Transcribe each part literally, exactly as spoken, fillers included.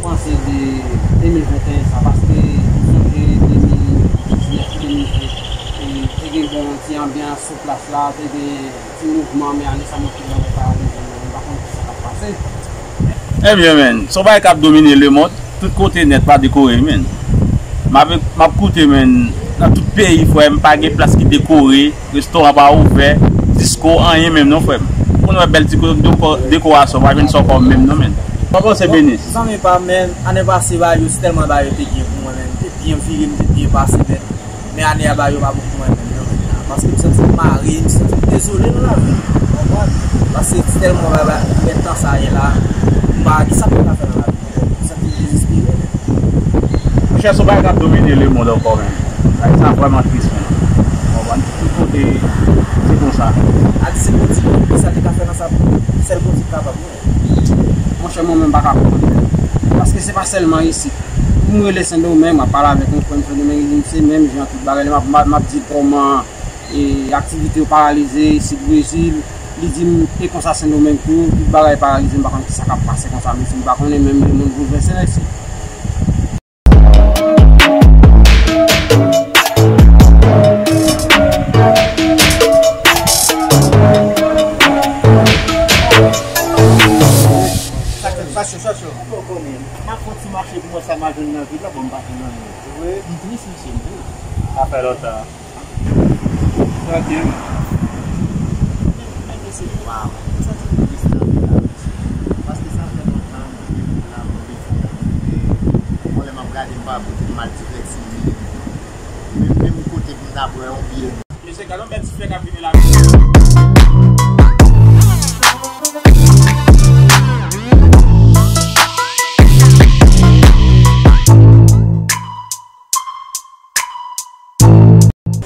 Panse de de mil venteyen sa, paske m sonje de mil diznèf, de mil ven, e te gen bon ti anbyans sou plas la, te gen ti mouvman, men ane sa m okipe avèk paralizyon, men m pa konn kisa k ap pase. Ebyen, menn, se yon bagay k ap domine lemonn, tout kote nèt pa dekore, menn. M ap, m ap koute, menn, nan tout peyi, frè m, pa gen plas ki dekore, restoran pa ouvè, disko, anyen menm non, frè m. Ou konn wè bèl ti ko-, deko-, dekorasyon, pa jwenn sa ankò menm non, menn. Sa w panse, Benis? Zanmi pa m, menn, ane pase, bagay yo, tèlman bagay yo te byen pou mwen, menn, m te byen vire, m te byen pase, menn. Men ane a, bagay yo pa bon pou mwen menm non, menn. Paske m santi m mare, m santi m dezole nan lavi m. Ou konprann? Paske tèlman bagay, bagay, lè tan sa ye la, m pa, kisa m ta ka fè nan lavi m ankò? M santi m dezespere, menn. Monchè, se yon bagay k ap domine lemonn ankò, menn. Bagay sa vrèman tris, menn. Ou konprann? Tout kote, se konsa. Adi se Bondye, kisa te ka fè nan sa pou nou? Sèl Bondye k kapab, wi. Monchè, mwen menm m pa ka konprann. Paske se pa sèlman isit. Pou m rele Sendomeng, m ap pale avèk yon frè m Sendomeng, li di m se menm jan tout bagay. Lè m ap, m ap, m ap di l kòman, e, aktivite yo paralize isit Brezil. Li di m, e konsa Sendomeng tou, tout bagay paralize, m pa konn kisa k ap pase konsa, mesye, m pa konnen menm, lemonn boulvèse, mesye. Sa k fè, sa cho, sa cho. M ap fè yon ti mache pou mwen sa m a jwenn nan vil la, bon, m pa jwenn anyen. Vre? M tris, mesye, m tris. Sa fè lontan. Sa byen. Men mesye, waw, m santi m tris nan vil la, mesye. Paske sa fè lontan m te vin la, mwen bezwen yon kote. Yon lè m ap gade m pa pou m al ti flèks li. Men menm kote pou m ta pran yon biyè. Mesye, gade yon bèl ti flè k ap vini la.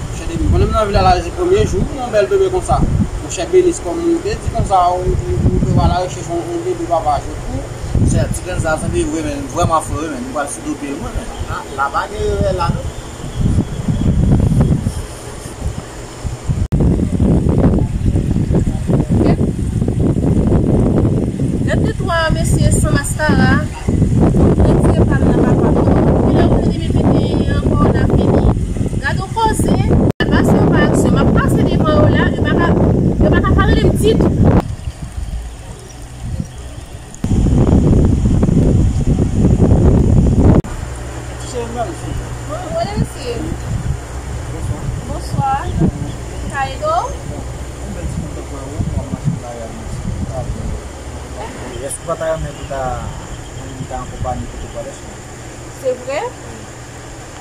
Monchè, depi m konnen m nan vil la, la se premye jou pou yon bèl bebe konsa. Monchè, Benis, kòm ou te di konsa, ou, ou, ou te pral arechèch yon, yon bebe papa jòt tou. Monchè, ti grenn sa sanble vre, men vrèman fre, men m pral sou do pye l, mwen, men. Ah, la pa gen erè la, non. Gad, gad de twa mesye san maskara. Mwen retire pa m nan papa. Kilè ou vle depi fini ankò, n a fini. Gad yon koze. Pase yo pa aksyon. M ap pase devan yo la, yo pa ka, yo pa ka pa rele m ditou. Cheri, m pral sou. Bon, bon, mesye. Bonswa. Bonswa. Ka ede w? Yon bèl timoun tankou w, w ap mache nan lari a, mesye. Èske w pa ta renmen pou ta, pou ta akonpanye kote w prale, cheri? Se vre? Wi.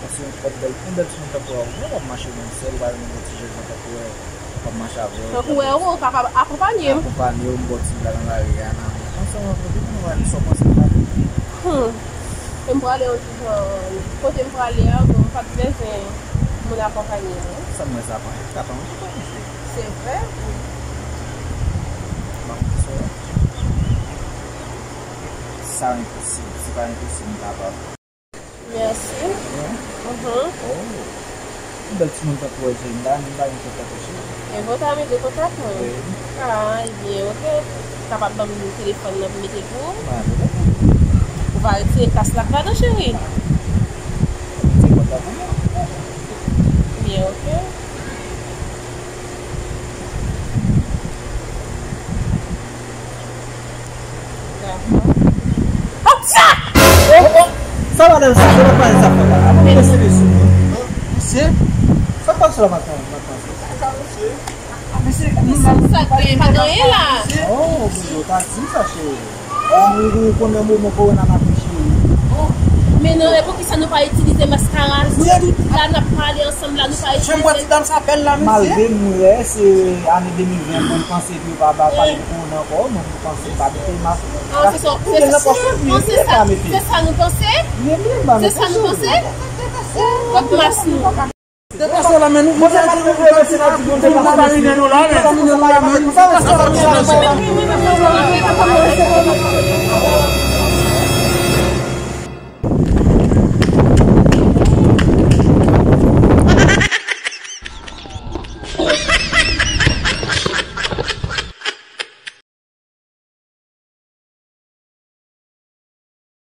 Paske yon twòp bèl, yon bèl timoun tankou w, w ap mache nan sèl, w pa renmen yon ti jèn jan tankou w, w ap mache avè w. Tankou w, ou kapab akonpanye m. Akonpanye w, m ba w ti blayi nan lari a, nan, ansanm avè w, depi nou pale, sa w panse m pale? Hmm. E m prale yon ti jan, kote m prale a, bon, m pa t bezwen moun akonpanye m, non. Sa m wè sa pa, sa pa yon ti bagay, mesye. Se vre? M ap di sa. Sa enposib, se pa enposib, m kapab. Mèsi. Wi. Mhm. Oh. Yon bèl timoun tankou w, cheri. M ta renmen m ta gen kontak ou, cheri. E bon, ta renmen gen kontak mwen? Wi. Ah, ebyen, oke. Kapab ban m telefòn nan pou m mete pou ou? Pa gen pwoblèm. Ou va retire kas la k ladan, cheri? Retire kontak ou, non? Byen, oke. Dakò. Hop sa! Oh, oh. Sa madanm sa, se pa pale sa fè la. Avan mwen sere sou mwen. Mesye, sa k pase la maten, maten sa? Mesye, nou la, nou pa gen anyen la. Oh, mesye, w ta di m sa, cheri. Ou, ou konnen moman kowona n ap viv, cheri. Oh, men non, e poukisa nou pa itilize maskara? Wi, wi. La n ap pale ansanm la, nou pa itilize. Jan m wè ti dam sa bèl la, mesye. Malgre m wè se ane de mil ven, mwen m panse ke yo pa ba pale de kowona ankò, mwen m panse pa mete mask. Ah, se sa, se sa, se sa, se sa nou panse? Se sa nou panse? Kot mask nou? Depase la, men nou, Bondye pa rive nou la, men.